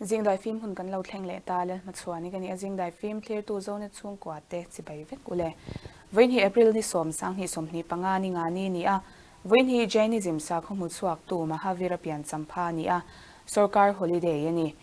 Zingdai fim hun kan lo thleng leh ta, Lalhmachhuani ka ni a, Zingdai fim thlirtu Zone chhungkua te chibai vek u le. Vawiin hi April ni sawm sanghnih 25 ni nga ni ni a, vawiin hi Jainism sakhaw hmu chhuaktu Mahavira pianchampha a ni a, sorkar holiday a ni.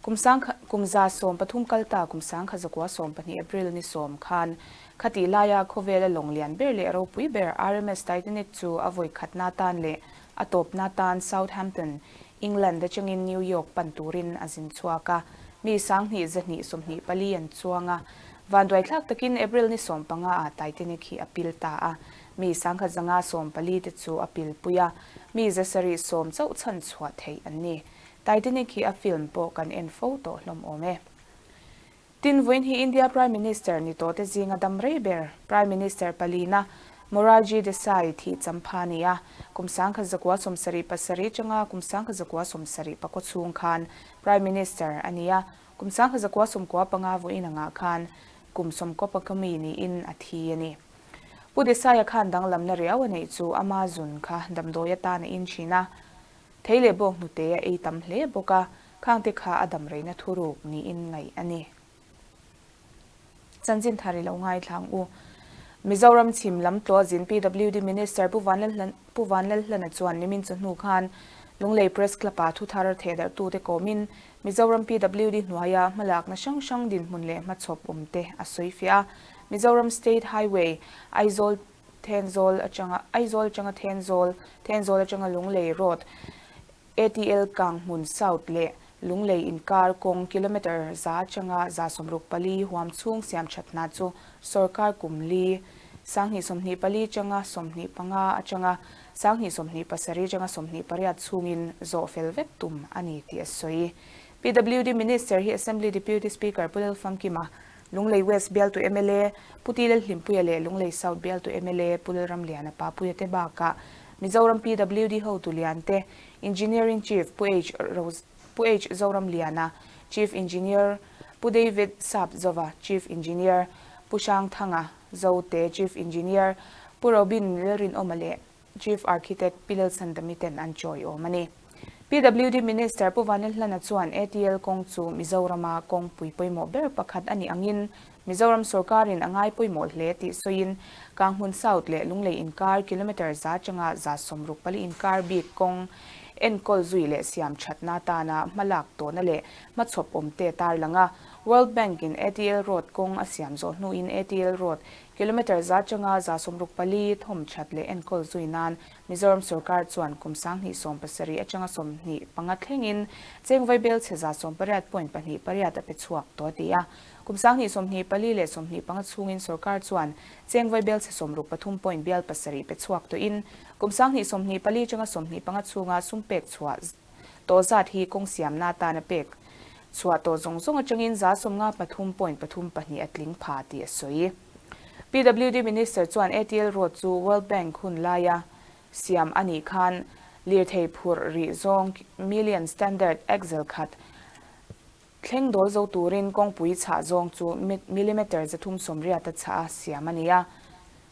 Kum sang kum 113 kal ta kum 1912 April ni sawm khan khatih laia khawvela lawng lian ber leh ropui ber RMS Titanic chu a vawi khatna tan leh a tawpna tan Southampton, England atangin New York pan turin a zin chhuak a, mi 1224 an chuang a. Vanduaithlak takin April ni 15 ah Titanic hi a pil ta a, mi 1514 te chu a pilpui a, mi 710 chauh chhan chhuah theih an ni. Titanic hi a film pawh kan en fo tawh hlawm awm e. Tin, vawiin hi India Prime Minister ni tawhte zinga dam rei ber Prime Minister palina Morarji Desai thih champha a ni a, kum 1977 atanga kum 1974 chhung khan Prime Minister a ni a, kum 1995 vawiin angah khan kum 94 mi niin a thi a ni. Pu Desai-a khan danglamna riau a neih chu ama zun kha damdawi atan a in thin a, thei leh bawk hnute a ei tam hle bawk a, Khangte kha a dam reina thuruk niin ngaih a ni. Chanchin thar i lo ngaithlang u. Mizoram chhim lam tlawh zin PWD Minister Pu Vanlalhlan Pu Vanlalhlana chuan nimin chawhnu khan Lunglei Press Club-ah thuthar thehdarhtute kawmin Mizoram PWD hnuaia hmalakna hrang hrang dinhmun leh hmachhawp awmte a sawi fiah a. Mizoram State Highway, Aizawl Thenzawl atanga Aizawl atanga Thenzawl, Thenzawl atanga Lunglei Road, ATL Kanghmun South leh Lunglei inkar kawng kilometre za atanga 164 huam chhung siam that hna chu sorkar kum li 2024 atanga 25 atanga 2027 atanga 28 chhungin zawh fel vek tum a ni tih a sawi. PWD Minister hi Assembly Deputy Speaker Pu Lalfamkima, Lunglei West bialtu mla Pu Ti Lalhlimpuia leh Lunglei South bialtu mla Pu Lalramliana Papuia te bakah Mizoram PWD hotu lian te, Engineering Chief Pu H Pu H Zoramliana, Chief Engineer Pu David Sapzova, Chief Engineer Pu Hrangthanga Zote, Chief Engineer Pu Robin Lalrinawma leh Chief Architect Pi Lalsandami ten an chawiawm a ni. PWD Minister Pu Vanlalhlana chuan ATL kawng chu Mizorama kawngpui pawimawh ber pakhat a nih angin Mizoram sorkarin a ngai pawimawh hle tih sawiin Kanghmun South leh Lunglei inkar kilometre za atanga 64 inkar bik kawng enkawl zui leh siam thatna atana hmalak tawhna leh hmachhawp awmte tarlang a. World Bank in ATL Road kawng a siam zawh hnuin ATL Road kilometre za atanga 64 thawm that leh enkawl zui nan Mizoram sorkar chuan kum 2017 atanga 25 thlengin cheng vaibel chhe 18.28 a pe chhuak tawh a ti a. Kum 2024 leh 25 chhungin sorkar chuan cheng vaibel chhe 63 point bial pasarih pe chhuak tawhin kum 2024 atanga 25 chhunga sum pek chhuah tawh zat hi kawng siamna atana pek chhuah tawh zawng zawng atangin 53 point pathum pahnih a tling pha tih a sawi. PWD Minister chuan ATL Road chu World Bank hun laia siam a nih khan lirthei phurh rih zawng million standard axle khat thleng dawl zo turin kawngpui chhah zawng chu millimetre 380 a chhah a siam a ni a.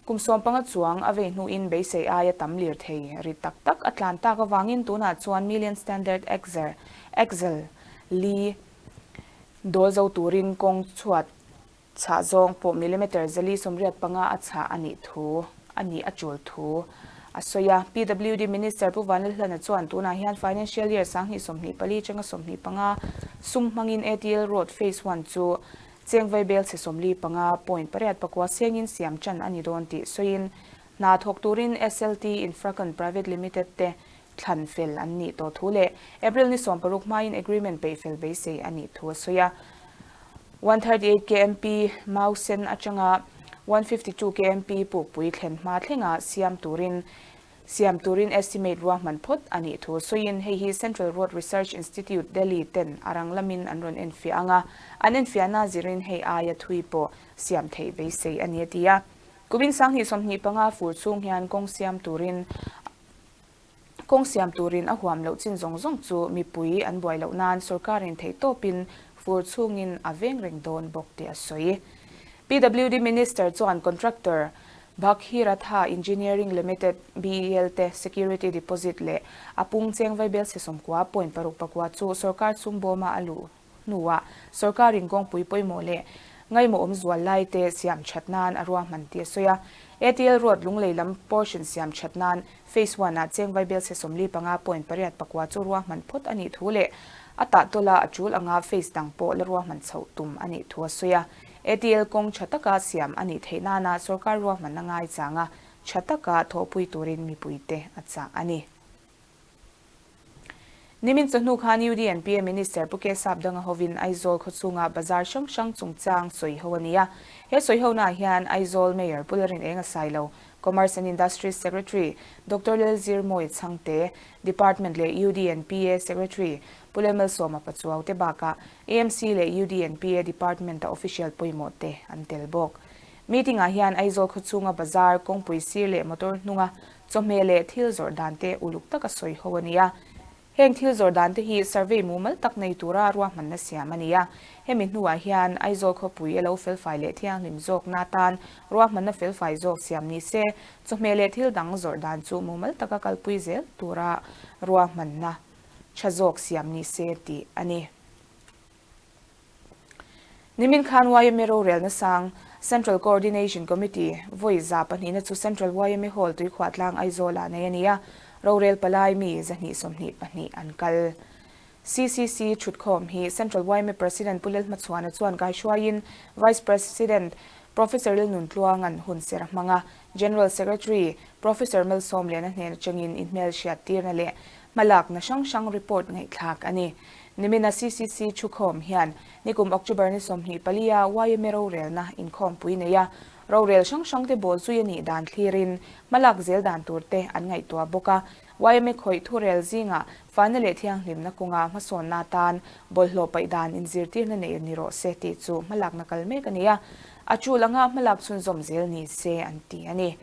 Kum 15 chuang a vei hnuin beisei aia tam lirthei ri tak tak a tlan tak avangin tunah chuan million standard axle axle li dawl zo turin kawng chhuat chhah zawng pawh millimetre 485 a chhah a nih thu a nih a tul thu a sawi a. PWD Minister Pu Vanlalhlana chuan tunah hian Financial Year 2024 atanga 25 sum hmangin ATL Road Phase One chu cheng vaibel chhe 45 point pariat pakua sengin siam tan a ni dawn tih sawiin hna thawk turin SLT Infracon Private Limited te thlan fel an nih tawh thu leh April ni 16 hmain agreement peih fel beisei a nih thu a sawi a. 138 kmp Mausen atanga 152 kmp Pukpui thlen hma thlenga siam turin siam turin estimate ruahman phawt a nih thu sawiin hei hi Central Road Research Institute Delhi ten a rang lamin an rawn enfiah anga an enfiahna zirin hei aia thui pawh siam theih beisei a ni a ti a. Kumin 2025 fur chhung hian kawng siam turin kawng siam turin a huam loh chin zawng zawng chu mipui an buai loh nan sorkarin theih tawpin fur chhungin a veng reng dawn bawk tih a sawi. PWD Minister chuan contractor. Bhaghiratha Engineering Limited, BEL, te security deposit leh a pung cheng vaibel chhe 90 point paruk pakua chu sorkar sum bawma a luh hnuah sorkarin kawngpui pawimawh leh ngaimawhawm zual lai te siam that nan a ruahman tih a sawi a. ATL Road Lunglei lam portion siam that nan Phase one ah cheng vaibel chhe 45 point pariat pakua chu ruahman phawt a nih thu leh a tahtawla a tul anga phase dang pawh la ruahman chhoh tum a nih thu a sawi a. ATL kawng tha taka siam a nih theih nana sorkar ruahmanna ngaichanga tha taka thawhpui turin mipuite a chah a ni. Nimin chawhnu khan UDNPA Minister Pu K Sapdanga hovin Aizawl khawchhunga bazar hrang hrang chungchang sawi ho a ni a. He sawi honaah hian Aizawl Mayor Pu Larin Eng a sai lo, Commerce and Industries Secretary Doctor Lalzirmawia Chhangte, Department leh UDNPA Secretary Pu Lalmalsawma Pachuau te bakah AMC leh UDNPA Department-a official pawimawh te an tel bawk. Meeting-ah hian Aizawl khawchhunga bazar, kawngpui sir leh motor hnunga chawhmeh leh thil zawrh dan te uluk taka sawi ho a ni a. Heng thil zawrh dan te hi survey mumal tak nei tura ruahmanna siam a ni a. Hemi hnuah hian Aizawl khawpui a lo felfai leh thianghlim zawkna atan ruahmanna felfai zawk siam ni se, chawhmeh leh thil dang zawrh dan chu mumal taka kalpui zel tura ruahmanna tha zawk siam ni se tih a ni. Nimin khan yma rorelna sang Central Coordination Committee vawi 200na chu Central yma Hall Tuikhuahtlang Aizawlah nei a ni a, rorel palai mi 122 an kal. CCC thutkhawm hi Central yma President Pu Lalhmachhuana chuan kaihruaiin Vice President Professor Lalnuntluanga'n hun ser a hmang a, General Secretary Professor Malsawmliana hnen atangin inhmelhriat tirna leh hmalakna hrang hrang report ngaihthlak a ni. Nimina CCC thukhawm hian nikum October ni 24 a yma rorelna inkhawmpui nei a, rorel hrang hrangte bawl zui a nih dan thlirin hmalak zel dan turte an ngaihtuah bawk a. Yma khawih thurel zingah fana leh thianghlimna kawnga hmasawnna atan bawlhhlawh paih dan inzirtirna neih ni rawh se tih chu hmalakna kal mek a ni a, a tul anga hmalak chhunzawm zel ni se an ti a ni.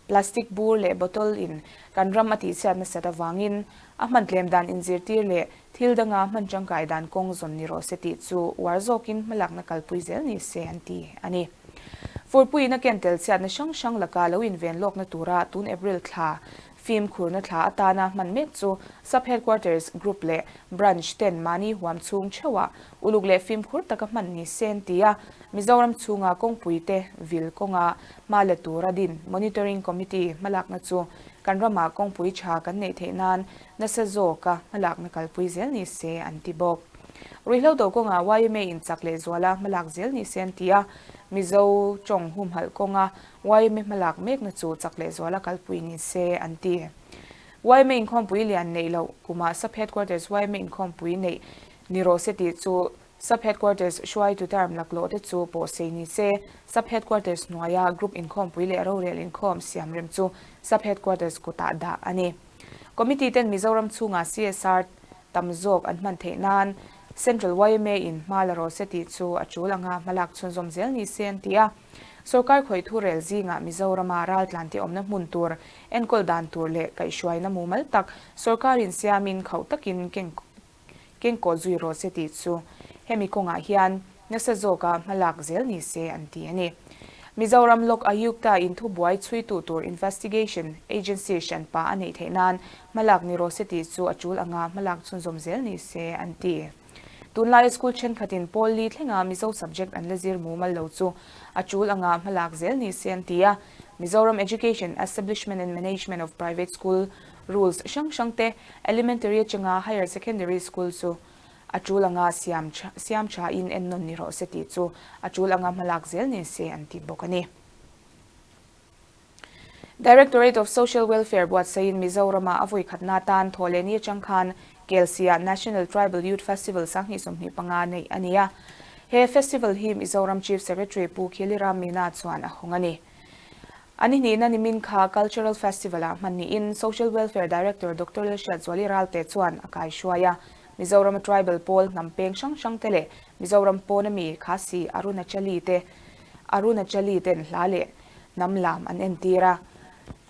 Plastic bur leh bottle in kan ram a tihchhiat nasat avangin a hman tlem dan inzirtir leh thil danga hman tangkai dan kawng zawn ni rawh se tih chu uar zawkin hmalakna kalpui zel ni se an ti a ni. Furpuiin a ken tel chhiatna hrang hrang laka lo inven lawkna tura tun April thla fimkhurna thla atana hman mek chu Sub Headquarters Group leh Branch ten mahni huam chhung theuhah uluk leh fimkhur taka hman ni se an ti a, Mizoram chhunga kawngpui te vil kawnga hma la tura din Monitoring Committee hmalakna chu kan ramah kawngpui tha kan neih theih nan nasa zawka hmalakna kalpui zel ni se an ti bawk. Ruihhlo do kawngah yma in chak leh zuala hmalak zel ni se an ti a, Mizo tawng humhalh kawnga yma hmalak mekna chu chak leh zuala kalpui ni se an ti. Yma inkhawmpui lian neih loh kumah Sub Headquarters yma inkhawmpui neih ni rawh se tih chu Sub Headquarters hruaitu term laklawh te chu pawh sei ni se, Sub Headquarters hnuaia Group inkhawmpui leh rorel inkhawm siam rem chu Sub Headquarters kutah dah a ni. Committee ten Mizoram chhunga CSR tam zawk an hman theih nan Central yma in hma la rawh se tih chu a tul anga hmalak chhunzawm zel ni se an ti a. Sorkar khawih thu rel zingah Mizorama raltlante awmna hmun tur enkawl dan tur leh kaihhruaina mumal tak sorkarin siamin khauh takin keng Kengkaw zui rawh se tih chu hemi kawngah hian nasa zawka hmalak zel ni se an ti a ni. Mizoram Lok Ayukta in thubuai chhuitu tur investigation agency hranpa a neih theih nan hmalak ni rawh se tih chu a tul anga hmalak chhunzawm zel ni se an ti. Tunlaia school thenkhatin pawl li thlenga Mizo subject an la zir mumal lo chu a tul anga hmalak zel ni se an ti a. Mizoram Education Establishment and Management of Private School Rules hrang hrang te Elementary atanga Higher Secondary School chu a tul anga siam siam tha in ennawn ni rawh se tih chu a tul anga hmalak zel ni se an ti bawk a ni. Directorate of Social Welfare buatsaiin Mizorama a vawi khatna atan Thawhlehni atang khan Kelsia National Tribal Youth Festival 2025 neih a ni a. He festival hi Mizoram Chief Secretary Pu Khiliram Meena chuan a hawng a ni. A ni hnihna nimin kha Cultural Festival-ah hman niin Social Welfare Director Doctor Lalhriatzuali Ralte chuan a kaihruai a. Mizorama Tribal pawl hnam peng hrang hrang te leh Mizoram pawna mi Khasi Arunachali te Arunachali ten hla leh hnam lam an entir a.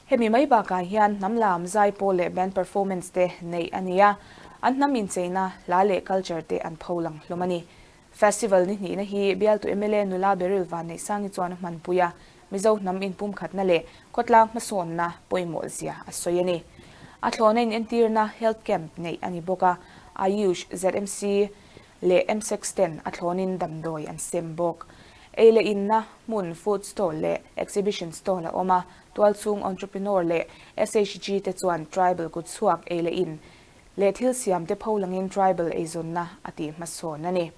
Hemi mai bakah hian hnam lam zai pawl leh band performance te neih a ni a, an hnam incheina hla leh culture te an pholang hlawm a ni. Festival ni hnihna hi bialtu mla nula Beryl Vanneihsangi chuan a hmanpui a. Mizo hnam inpumkhatna leh khawtlang hmasawnna pawimawh zia a sawi a ni. A thlawhna inentirna Health Camp neih a ni bawk a, Ayush, ZMC leh MSEX ten a thlawnin damdawi an sem bawk. Ei leh inna hmun food stall leh exhibition stall a awm a, tualchhung entrepreneur leh SHG te chuan tribal kutchhuak ei leh in leh thil siam te pholangin tribal eizawnna a tih hmasawn a ni.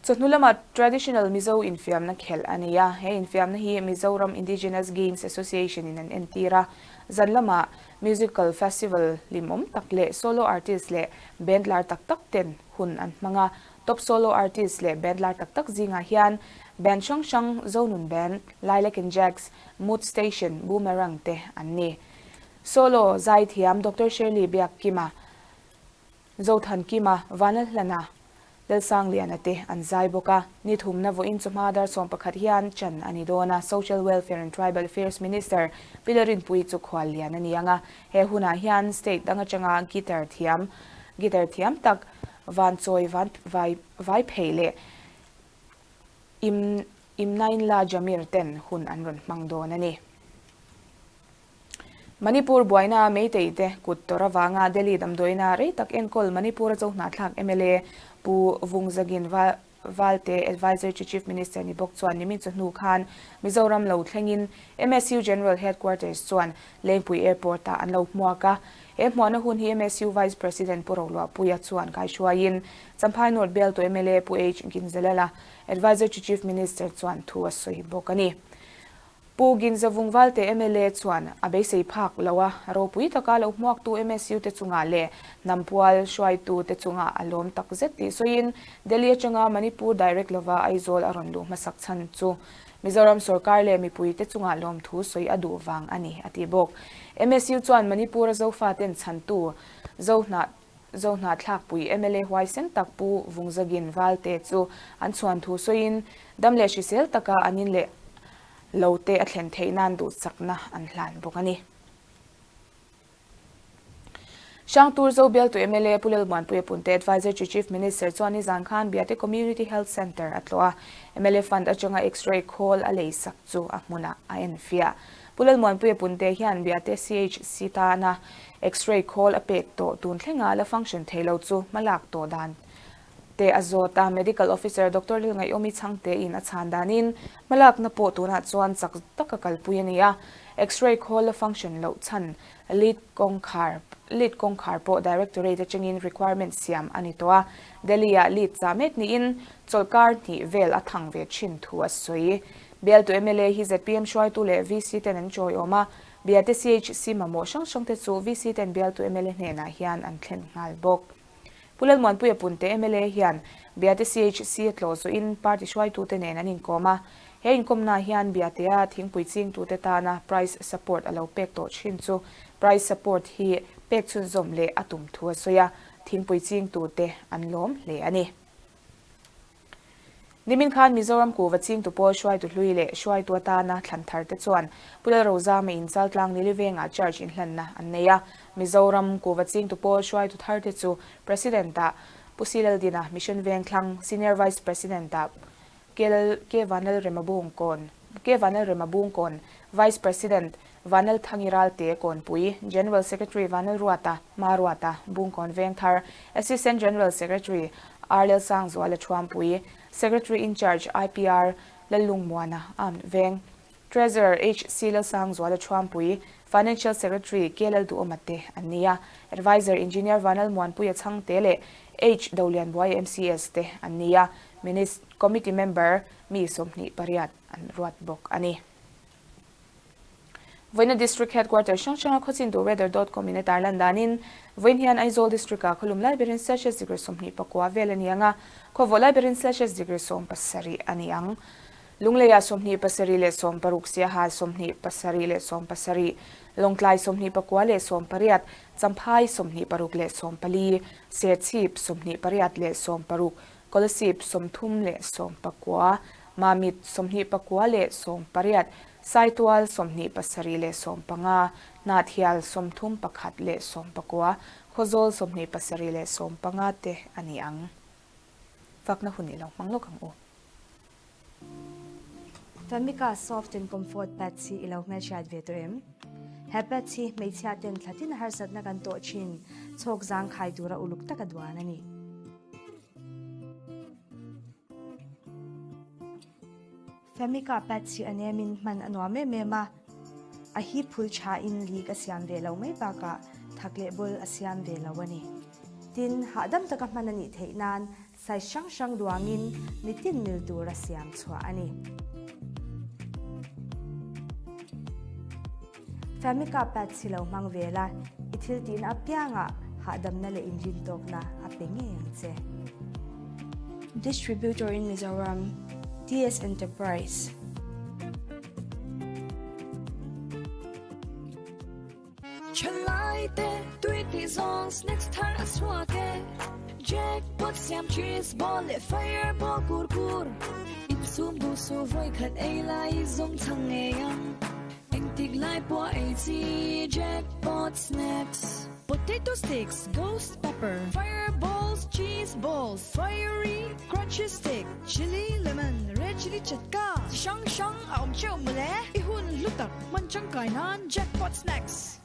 Chawhnu lamah traditional Mizo infiamna khelh a ni a, he infiamna hi Mizoram Indigenous Games Association in an entir a, zan lamah musical festival hlimawm tak leh solo artist leh band lar tak tak ten hun an hmang a, top solo artist leh band lar tak tak zingah hian band hrang hrang Zonun Band, Lilac and Jacks, Mood Station, Boomerang te an ni. Solo zaithiam Doctor Shirley Biakkima, Zothankima, Vanlalhlana, Lalsangliana te an zai bawk a. Ni thumna vawiin chawhma dar 11 hian chan a ni dawn a, Social Welfare and Tribal Affairs Minister Pi Larinpuii chu khual lian a ni ang a. He hunah hian state dang atanga guitar thiam guitar thiam tak Vanchawi Van Vai Vaiphei leh Im Imnainla Jamir ten hun an rawn hmang dawn a ni. Manipur buaina Meitei te kut tawrh avanga Delhi damdawiina rei tak enkawl Manipur-a Zohnahthlak mla Pu Vungzagin Valte Adviser to Chief Minister ni bawk chuan nimin chawhnu khan Mizoram lo thlengin MSU General Headquarters chuan Lengpui Airport-ah an lo hmuak a. He hmuahna hun hi MSU Vice President Pu Roluahpuia chuan kaihruaiin Champhai North bialtu mla Pu H Ginzalala Adviser to Chief Minister chuan thu a sawi bawk a ni. Pu Ginzavung Valte mla chuan a beisei phak lo a, ropui taka lo hmuaktu MSU te chungah leh hnampual hruaitu te chungah a lawm tak zet tih sawiin Delhi atanga Manipur direct lova Aizawl a rawn luh hmasak chhan chu Mizoram sorkar leh mipui te chungah lawmthu sawi a duh vang a ni a ti bawk. MSU chuan Manipur-a Zofaten chhantu Zohnah Zohnahthlakpui mla huaisen tak Pu Vungzagin Valte chu an chhuan thu sawiin dam leh hrisel taka an in leh lo te a thlen theih nan duhsakna an hlan bawk a ni. Hrangtur Zo bialtu mla Pu Lalmuanpuia Punte Adviser to Chief Minister chuan nizan khan Biate Community Health Centre a tlawh a, mla Fund atanga X-ray khawl a leisak chu a hmunah a enfiah. Pu Lalmuanpuia Punte hian Biate CHC tana X-ray khawl a pek tawh tun thlenga la function thei lo chu hmalak tawh dan te a zawt a, Medical Officer Doctor Lilngaihawmi Chhangte in a chhan danin hmalakna pawh tunah chuan chak taka kalpui a ni a, X-ray khawl la function loh chhan lead kawngkhar lead kawngkhar pawh Directorate atangin requirement siam a ni tawh a, Delhi-ah lead chah mek niin chawlhkar hnih vel a thang ve thin thu a sawi. Bialtu mla hi zpm hruaitu leh VC ten an chawiawm a, Biate CHC mamawh hrang hrang te chu VC ten bialtu mla hnenah hian an thlen nghal bawk. Pu Lalmuanpuia Punte mla hian Biate CHC a tlawh zawhin party hruaitute nen an inkawm a, he inkawmnaah hian Biatea thingpui chingtute tana price support a lo pek tawh thin chu price support hi pek chhunzawm leh a tum thu a sawi a, thingpui chingtute an lawm hle a ni. Nimin khan Mizoram kuhva chingtu pawl hruaitu hlui leh hruaitu atana thlan thar te chuan Pu Lalrozama in Chaltlang Nilivengah charge inhlanna an nei a. Mizoram kuhva chingtu pawl hruaitu thar te chu President-ah Pu Si Laldina, Mission Vengthlang, Senior Vice President-ah K Vanlalrema Bungkawn, K Vanlalrema Bungkawn, Vice President Vanlalthangi Ralte Kawnpui, General Secretary Vanlalruata Maruata, Bungkawn Vengthar, Assistant General Secretary R Lelsangzuala Thuampui, Secretary in Charge IPR Lallungmuana Armed Veng, Treasurer HC Lalsangzuala Thuampui, Financial Secretary K Lalduhawma te an ni a, Adviser Engineer Vanlalmuanpuia Chhangte leh H Dolianbuaia MCS te an ni a, Committee Member mi 28 an ruat bawk a ni. Vawiina District Headquarter hrang hranga khawchin tur weather dot com in a tarlan danin vawiin hian Aizawl District ah khawlum lai berin Celsius degree 29 vel a ni ang a, khawvawh lai berin Celsius degree 17 a ni ang. Lungleiah 27 leh 60, Siaha 27 leh 70, Lawngtlai 24 leh 18, Champhai 26 leh 14, Serchhip 28 leh 60, Kolasib 39, Mamit 24 leh 18, Saitual 27 leh 15, Hnahthial 31 leh 19, Khawzawl 27 leh 15 te a ni ang. Fakna hun i lo hmang lawk ang u. Famika Soft and Comfort Pads hi i lo hmelhriat ve tawh em? He pads hi hmeichhia ten thlatin harsatna kan tawh thin chhawk zangkhai tura uluk taka duan a ni. Famika pads hi a nemin hman a nuam em em a, a hi phul thain leak a siam ve lo mai bakah thak leh bul a siam ve lo a ni. Tin, hahdam taka hman a nih theih nan Size hrang hrang duangin mitin mil tura siam chhuah a ni. Famika pads hi lo hmang ve la, i thil tihna apiangah hahdamna leh inrintawkna a pe ngei ang che. Distributor in Mizoram, TS Enterprise. Thalai te tui tih zawng snacks thar a chhuak e Jackpot siam cheese ball leh fireball kur kur Insum duh suh vawi khat ei lai zawng chhang ngei ang Engtik lai pawh ei chi Jackpot snacks Potato sticks, ghost pepper, fireballs, cheese balls, fiery crunchy stick, chilli lemon, red chilli chatka chi hrang hrang a awm teuh mawle I hun hlu tak Hman tangkai nan Jackpot Snacks.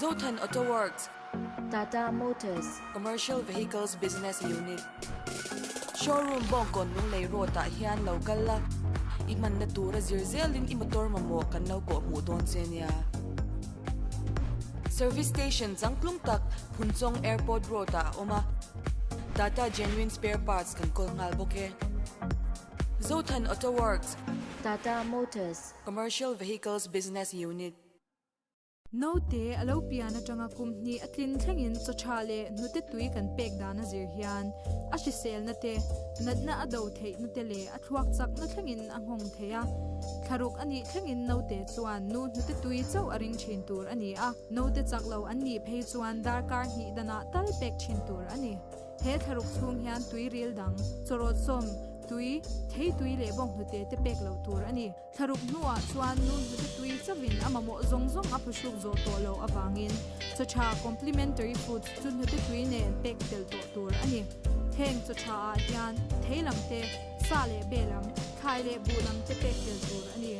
Zothan Auto Works. Tata Motors. Commercial Vehicles Business Unit. Showroom Bawngkawn Lunglei Road ah hian lo kal la, i hmanna tura zir zelin i motor mamawh kan lo kawh hmuh dawn che nia. Service Station changtlung tak Phunchawng Airport Road ah a awm a, Tata Genuine Spare Parts kan kawl nghal bawk e. Zothan Auto Works. Tata Motors. Commercial Vehicles Business Unit. Naute a lo pian atanga kum hnih a tlin thlengin chaw tha leh hnute tui kan pek dan a zir hian a hriselna te, natna a do theihna te leh a thluak chakna thlengin a nghawng thei a. Thlaruk a nih thlengin naute chuan nu hnute tui chauh a ring thin tur a ni a, naute chak lo an nih phei chuan darkar hnih danah tal pek thin tur a ni. He thlaruk chhung hian tui ril dang, chawrawt sawm, tui, thei tui leh bawnghnute te pek loh tur a ni. Thlaruk hnuah chuan nu hnute tui chauhin a mamawh zawng zawng a phuhruk zawh tawh loh avangin chaw tha complementary foods chu hnute tui nen pek tel tawh tur a ni. Heng chaw tha ah hian thei lam te, sa leh be lam, thlai leh buh lam te pek tel tur a ni.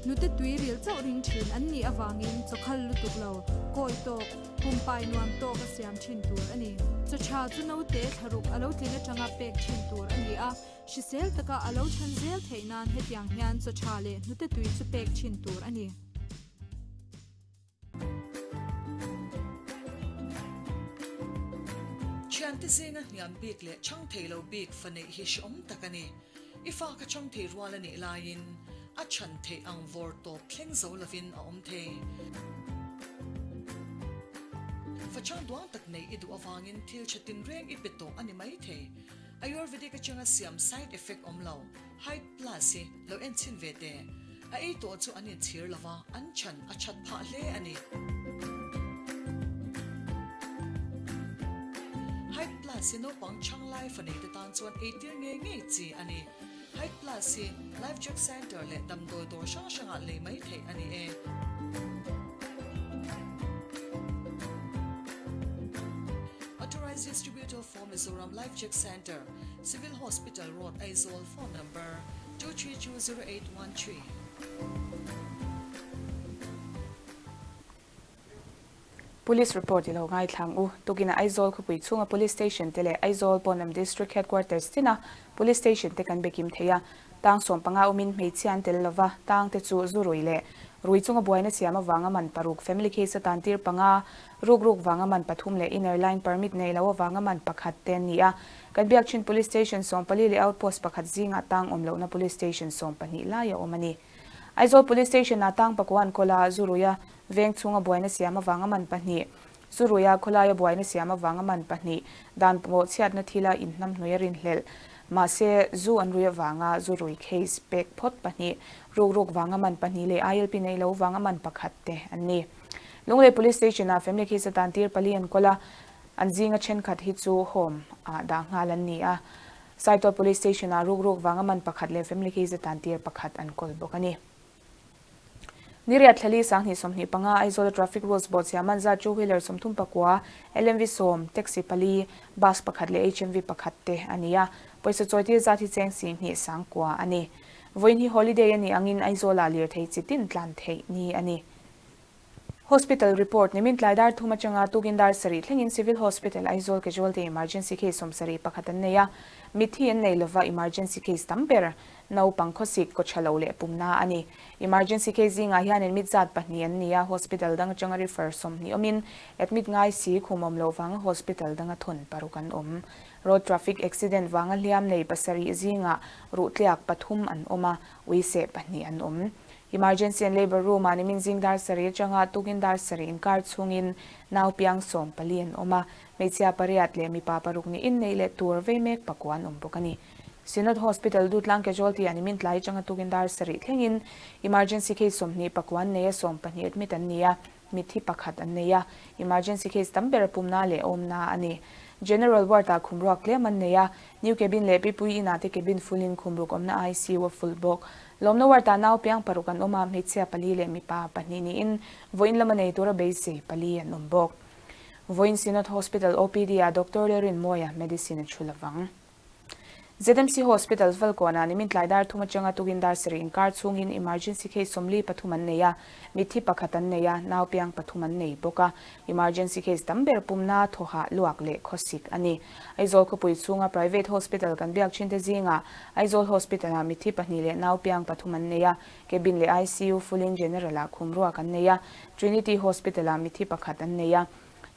Hnute tui ril chauh ring thin an nih avangin chaw khal lutuk lo, kawi tawk, pumpai nuam tawk a siam thin tur a ni. Chaw tha chu naute thlaruk a lo tlin atanga pek thin tur a ni a. Hrisel taka a lo chhan zel theih nan hetiang hian chaw tha leh hnute tui chu pek thin tur a ni. Thiante zinga hniam bik leh chhang thei lo bik fa neih hi hreawm tak a ni. I fa kha chhang thei rual a nih laiin a chhan theih ang vawr tawp thleng zo lovin a awm thei. Fa chhang duang tak neih i duh avangin thil tha tinreng i pe tawh a ni maithei. Ayurvedic atanga siam side effect awm lo, Height Plus hi lo en chhin ve teh. A ei tawh chu an inchhir lo va, an chhan a that phah hle a ni. Height Plus hi naupang chhang lai fa neite tan chuan eitir ngei ngei chi a ni. Height Plus hi Life Check Centre leh damdawi dawr hrang hrangah lei mai theih a ni e. Authorized Distributor for Mizoram Life Check Centre, Civil Hospital Road, Aizawl, Phone Number, 2320813. Police report i lo ngaithlang u. Tukin a Aizawl khawpui chhunga Police Station te leh Aizawl pawnlam District Headquarters tina Police Station te kan bekim thei a. Tang 15 awmin hmeichhia an tel lova, tang te chu zu rui leh rui chunga buaina siam avanga man paruk, family case atan tir panga, Ruk ruk vanga man pathum leh inner line permit nei lo avanga man pakhat te an ni a. Kan biak thin Police Station 14 leh Outpost pakhat zingah tang awm lohna Police Station 12 lai a awm a ni. Aizawl Police Station ah tang pakua an kawl a, Zuruia veng chhunga buaina siam avanga man pahnih, Zuruia khawlaia buaina siam avanga man pahnih, dan pawh chhiatna thila inhnamhnawih a rinhlelh. Mahse, zu an rui avanga zu rui case pek phawt pahnih, rukruk vanga man pahnih leh ILP nei lo vanga man pakhat te an ni. Lunglei Police Station-ah family case atan tir pali an kawl a, an zinga thenkhat hi chu home ah dah nghal an ni a. Saitual Police Station-ah rukruk vanga man pakhat leh family case atan tir pakhat an kawl bawk a ni. Niriat thlali 2025 Aizawl Traffic Rules bawhchhia man zat two wheeler 39, LMV sawm, taxi pali, bus pakhat leh HMV pakhat te a ni a, pawisa chawitir zat hi cheng si hnih sang kua a ni. Vawiin hi holiday a nih angin Aizawlah lirthei chi tin tlan theih ni a ni. Hospital report, Nimin tlai dar thum atanga tukin dar sarih thlengin Civil Hospital Aizawl Casualty Emergency case 71 an nei a, mitthi an nei lova emergency case tam ber naupang khawsik kaw tha lo leh pumna a ni. Emergency case zingah hian admit zat pahnih an ni a, hospital dang atanga refer 20 awmin admit ngai si khum awm loh vanga hospital danga thawn paruk an awm. Road traffic accident vanga hliam nei pasarih zingah ruhtliak pathum an awm a, uiseh pahnih an awm. Emergency and Labour Room ah nimin zing dar sarih atanga tukin dar sarih inkar chhungin nau piang 14 an awm a, hmeichhia pariat leh mipa paruk niin neih leh tur vei mek pakua an awm bawk a ni. Synod Hospital Dutlang Casualty ah nimin tlai atanga tukin dar sarih thlengin Emergency case 20 pakua an nei a, 12 admit an ni a, mitthi pakhat an nei a, emergency case tam ber pumna leh awmna a ni. General ward ah khum ruak tlem an nei a, new cabin leh Pipui inah te cabin full in khum ruk awmna ICU a full bawk. Lawmna ward ah nau piang paruk an awm a, hmeichhia pali leh mipa pahnih niin vawiin lama nei tura beisei pali an awm bawk. Vawiin Synod Hospital OPD ah Doctor Lalrinmawia medicine a thu lovang. ZMC Hospital Falkawnah nimin tlai dar thum atanga tukin dar sarih inkar chhungin emergency case 43 an nei a, mitthi pakhat an nei a, nau piang pathum an nei bawk a. Emergency case tam ber pumna thawhah luak leh khawsik a ni. Aizawl khawpui chhunga private hospital kan biak thinte zingah Aizawl Hospital-ah mitthi pahnih leh nau piang pathum an nei a, cabin leh ICU full-in general-ah khum ruak an nei a, Trinity Hospital-ah mitthi pakhat an nei a,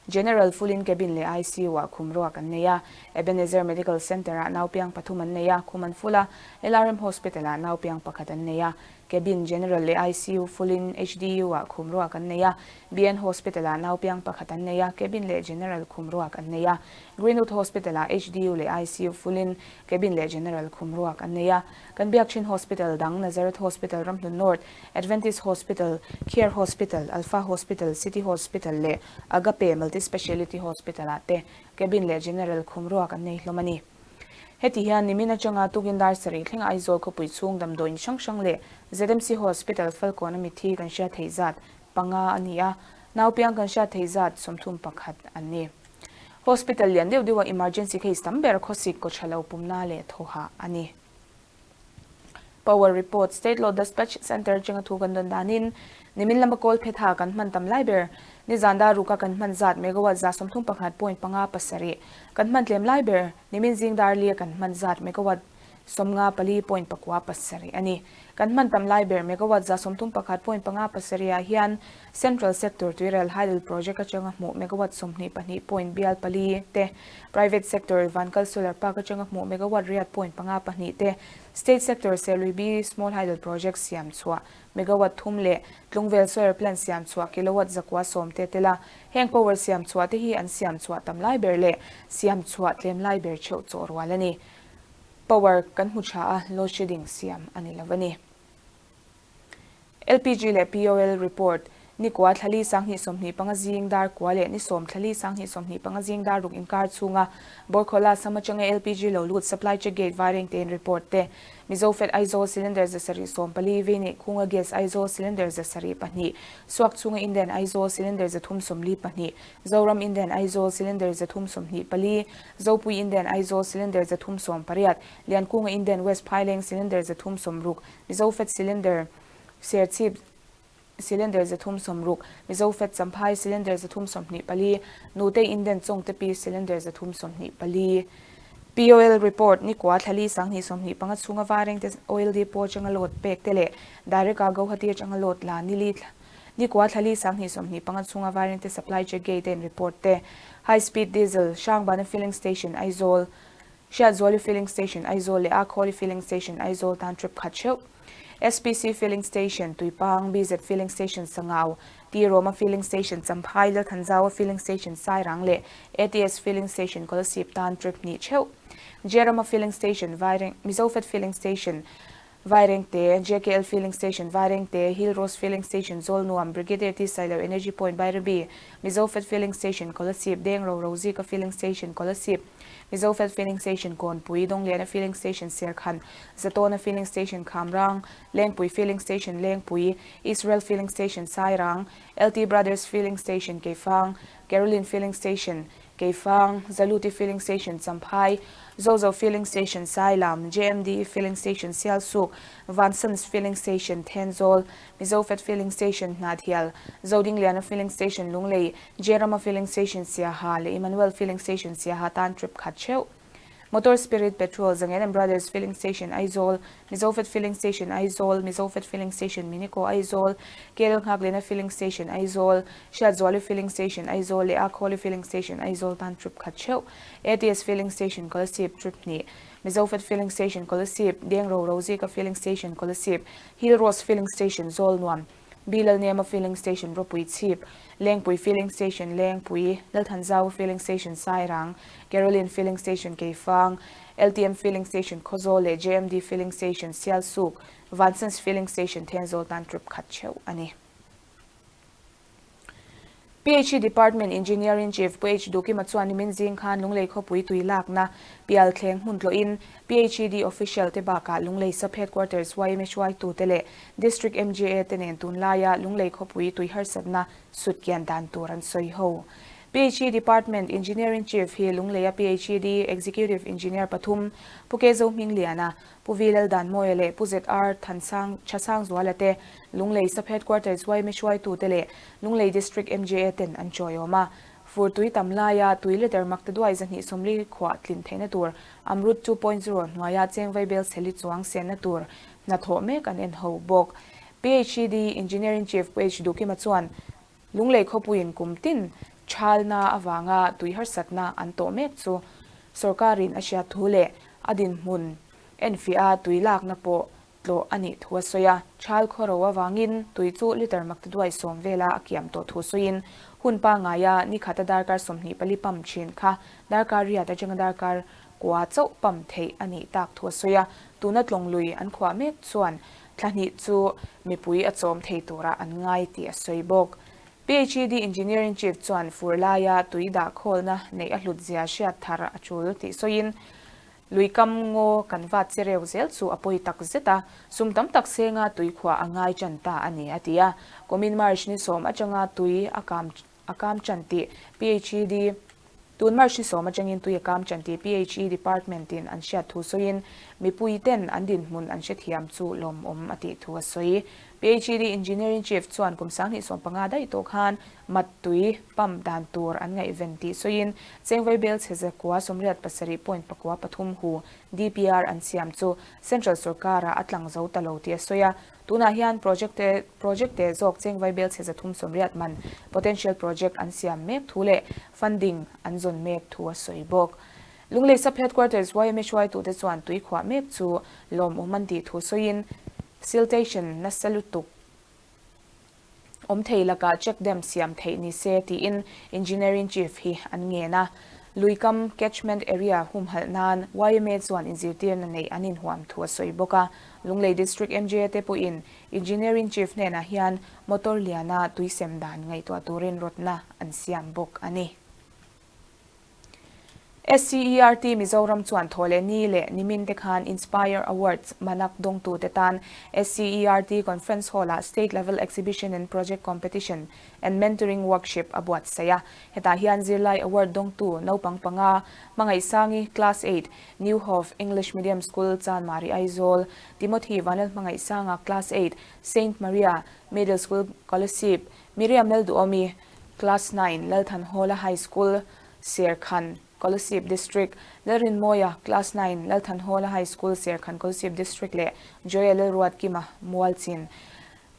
General full-in cabin leh ICU-ah khum ruak an nei a, Ebenezer Medical Centre-ah nau piang pathum an nei a, khum an full a, LRM Hospital-ah nau piang pakhat an nei a, cabin, general leh ICU full-in HDU-ah khum ruak an nei a, BN Hospital-ah nau piang pakhat an nei a, cabin leh general khum ruak an nei a, Greenwood Hospital-ah HDU leh ICU full-in cabin leh general khum ruak an nei a, kan biak thin hospital dang Nazareth Hospital Ramhlun North, Adventist Hospital, Care Hospital, Alpha Hospital, City Hospital leh Agape Multi Speciality Hospital ah te cabin leh general khum ruak an nei hlawm a ni. Heti hian nimin atanga tukin dar sarih thleng Aizawl khawpui chhung damdawiin hrang hrang leh ZMC Hospital Falkawn a mitthi kan hriat theih zat panga a ni a, naupiang kan hriat theih zat 31 an ni. Hospital lian deuh deuha emergency case tam ber khawsik kaw tha lo pumna leh thawhah a ni. Power report, State Load Dispatch Centre atanga thu kan dawn danin nimin lama kawl phe tha kan hman tam lai ber. Nizan dar ruka kan hman zat megawatt 31.57 kan hman tlem lai ber. Nimin zing dar lia kan hman zat megawatt 54.97 a ni. Kan hman tam lai ber megawatt 31.57 ah hian Central Sector Tuirial Hydel Project atanga hmuh megawatt 22 point bial pali te, Private Sector Vankal Solar Park atanga hmuh megawatt riat point panga pahnih te, State Sector Serlui B Small Hydel Project siam chhuah megawatt thum leh Tlungvel Solar Plant siam chhuah kilowatt 910 te tel a, heng power siam chhuah te hi an siam chhuah tam lai ber leh siam chhuah tlem lai ber theuh chaw rual a ni. Power kan hmu tha a, load shedding siam a ni lo a ni. LPG leh POL report, Ni kua thlali 2025 zing dar kua leh ni sawm thlali 2025 zing dar ruk inkar chhunga Borkhola sam atanga LPG lo lut supply check gate vaireng tein report te. Mizo Fed Aizawl cylinder 740 vei nei khunga gas Aizawl cylinder 72 suak chhunga Indian Aizawl cylinder 342 Zoram Indian Aizawl cylinder 324 Zopui Indian Aizawl cylinder 318 Liankunga Indian West Phaileng cylinder 360 Mizo Fed cylinder Serchhip cylinder 360 Mizo Fed Champhai cylinder 324 Nute Indian Chawngtepi cylinder 324 POL report, Ni kua thlali 2025 chhunga vaireng te oil depot atanga load pek te leh direct a Guwahati atanga load la nili ni kua thlali 2025 chhunga vaireng te supply check gate in report te high speed diesel Hrangbana filling station Aizawl Hriatzuali filling station Aizawl leh Akhawli filling station Aizawl tan trip khat theuh SPC filling station Tuipang BZ filling station Sangau T Roma filling station Champhai Lalthanzawa filling station Sairang leh ATS filling station Kolasib tan trip hnih theuh. Jerama Filling Station, Vaireng, Mizofed Filling Station, Vairengte, JKL Filling Station, Vairengte, Hill Rose Filling Station, Zawlnuam, Brigadier T Sailo Energy Point, Bairabi, Mizofed Filling Station, Kolasib, Dengro Rozika Filling Station, Kolasib, Mizofed Filling Station, Kawnpui, Dawngliana Filling Station, Serkhan, Zatawna Filling Station, Khamrang, Lengpui Filling Station, Lengpui, Israel Filling Station, Sairang, LT Brothers Filling Station, Keifang, Caroline Filling Station, Keifang, Zaluti Filling Station, Champhai, Zozo Filling Station, Sailam, JMD Filling Station, Sialsuk, Vansons Filling Station, Thenzawl, Mizofed Filling Station, Hnahthial, Zodingliana Filling Station, Lunglei, Jerama Filling Station, Siaha leh Emmanuel Filling Station, Siaha tan trip khat theuh. Motor Spirit Petrol, Zangen and Brothers Filling Station, Aizawl, Mizofed Filling Station, Aizawl, Mizofed Filling Station, Miniko, Aizawl, KL Nghaklena Filling Station, Aizawl, Hriatzuali Filling Station, Aizawl leh Akhawli Filling Station, Aizawl tan trip khat theuh. ATS Filling Station, Kolasib, trip hnih, Mizofed Filling Station, Kolasib, Dengro Rozika Filling Station, Kolasib, Hill Rose Filling Station, Zawlnuam, Bilalnema Filling Station, Ropui Chhip, Lengpui Filling Station, Lengpui, Lalthanzau Filling Station, Sairang, Caroline Filling Station, Keifang, LTM Filling Station, Khawzawl leh JMD Filling Station, Sialsuk, Vansons Filling Station, Thenzawl tan trip khat theuh a ni. PHE Department Engineering Chief Pu H Dukima chuan nimin zing khan Lunglei khawpui tui lakna pial thleng hmun tlawhin PHED official te bakah Lunglei Sub Headquarters yma hruaitute leh District MJA te nen tunlaia Lunglei khawpui tui harsatna sut kian dan tur an sawi ho. PHE Department Engineering Chief hi Lungleia PHED Executive Engineer pathum Pu Kezo Hmingliana, Pu V Laldanmawia leh Pu ZR Thansang Thasangzuala te Lunglei Sub Headquarters yma hruaitute leh Lunglei District MJA ten an chawiawm a. Fur tui tam laia tui liter maktaduai 240 khuah tlin theihna tur Amrut 2.0 hnuaia cheng vaibel chheli chuang senna tur hnathawh mek an en ho bawk. PHED Engineering Chief Pu H Dukima chuan Lunglei khawpuiin kum tin thalna avanga tui harsatna an tawh mek chu sorkarin a hriat thu leh a dinhmun enfiah a tui lakna pawh tlawh a nih thu a sawi a. Thal khawro avangin tui chu liter maktaduai sawm vela a kiam tawh thu sawiin hun pangaia ni khata darkar 24 pump thin kha darkar riat atanga darkar kua chauh pump theih a nih tak thu a sawi a. Tuna tlawng lui an khuah mek chuan thla hnih chu mipui a chawm thei tura an ngai tih a sawi bawk. PHED Engineering Chief chuan fur laia tui dah khawlna neih a hlut zia hriat thar a tul tih sawiin Lui kam ngaw kan vat che reu zel chu a pawi tak zet a, sum tam tak senga tui khuah a ngai tan ta a ni, a ti a. Kumin March ni sawm atanga tui a kam a kam tan tih PHED Tun March ni sawm atangin tui a kam tan tih PHE Department in an hriat thu sawiin mipui ten an dinhmun an hrethiam chu lawmawm a tih thu a sawi. PHED Engineering Chief chuan kum 2015 daih tawh khan mat tui pump dan tur an ngaihven tih sawiin Chengvei bel chhe zakua 87.43 hu DPR an siam chu Central sorkara a tlang zo ta lo tih a sawi a. Tunah hian project te project te zawk Chengvei bel chhe 380 man potential project an siam mek thu leh funding an zawn mek thu a sawi bawk. Lunglei Sub Headquarters yma hruaitute chuan tui khuah mek chu lawmawm an tih thu sawiin siltation nasa lutuk awm thei lakah check dam siam theih ni se tiin Engineering Chief hi an ngen a. Luikam catchment area humhalh nan yma chuan inzirtirna neih an inhuam thu a sawi bawk a. Lunglei District MJA te pawhin Engineering Chief hnenah hian motor liana tui sem dan ngaihtuah turin rawtna an siam bawk a ni. SCERT Mizoram chuan thaw leh ni leh nimin te khan Inspire Awards manak dawngtute tan SCERT Conference Hall-ah State Level Exhibition and Project Competition and Mentoring Workship a buatsaih a. Hetah hian zirlai award dawngtu naupang panga Hmangaihsangi, Class 8, New Hof English Medium School, Chanmari Aizawl, Timothy Vanel Hmangaihsanga, Class 8, Saint Maria Middle School, Kolasib, Miriam Lalduomi, Class 9, Lalthanhawla High School, Serkhan, Kolasib District, Lalrinmawia, Class 9, Lalthanhawla High School, Serkhan, Kolasib District leh Joya Lalruatkima, Mualchin,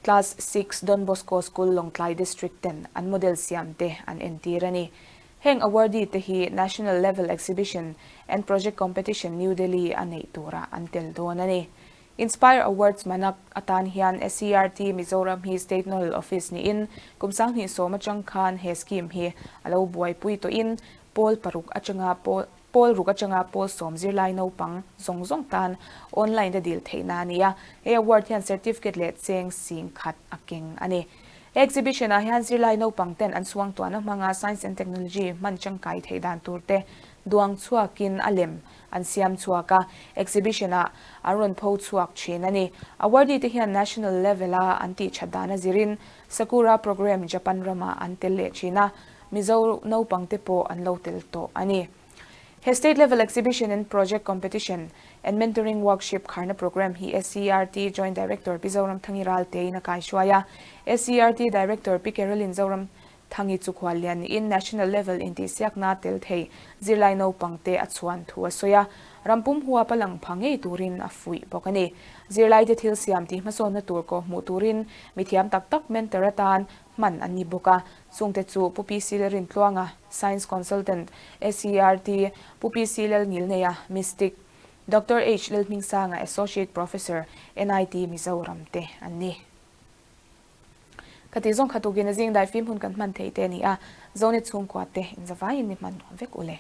Class 6, Don Bosco School, Lawngtlai District ten an model siam te an entir a ni. Heng awardee te hi National Level Exhibition and Project Competition New Delhi a neih tura an tel dawn a ni. Inspire Awards manak atan hian SCERT Mizoram hi State Nodal Office niin kum 2010 atang khan he scheme hi a lo buaipui tawhin pawl paruk atanga pawl. Pawl ruk atanga pawl sawm zirlai naupang zawng zawng tan online te dil theihna a ni a, he award hian certificate leh cheng sing khat a keng a ni. He exhibition ah hian zirlai naupang ten an suangtuahna hmanga science and technology hman tangkai theih dan tur te duang chhuakin a lem an siam chhuak a, exhibition ah an rawn pho chhuak thin a ni. Awardee te hian national level a an tih that dan a zirin Sakura programme Japan ramah an tel leh thin a, Mizo naupang te pawh an lo tel tawh a ni. He State Level Exhibition and Project Competition and Mentoring Workship kharna programme hi SCERT Joint Director Pi Zoramthangi Ralte in a kaihruai a. SCERT Director Pi Carolyn Zoramthangi chu khuallian niin National Level intihsiakna tel thei zirlai naupang te a chhuan thu a sawi a. Rampum huap a lang pha ngei turin a fuih bawk a ni. Zirlaite thil siam tih hmasawnna tur kawhhmuh turin mithiam tak tak mentor atan hman an ni bawk a, chungte chu Pu PC Lalrintluanga, Science Consultant, SCERT, Pu PC Lalngilneia, Mystic, Doctor H Lalhmingsanga, Associate Professor, NIT Mizoram te an ni. Khati zawng kha tukin a zing daifim hun kan hman thei te a ni a, Zonet chhungkua te inzavaiin mi hman nuam vek u le.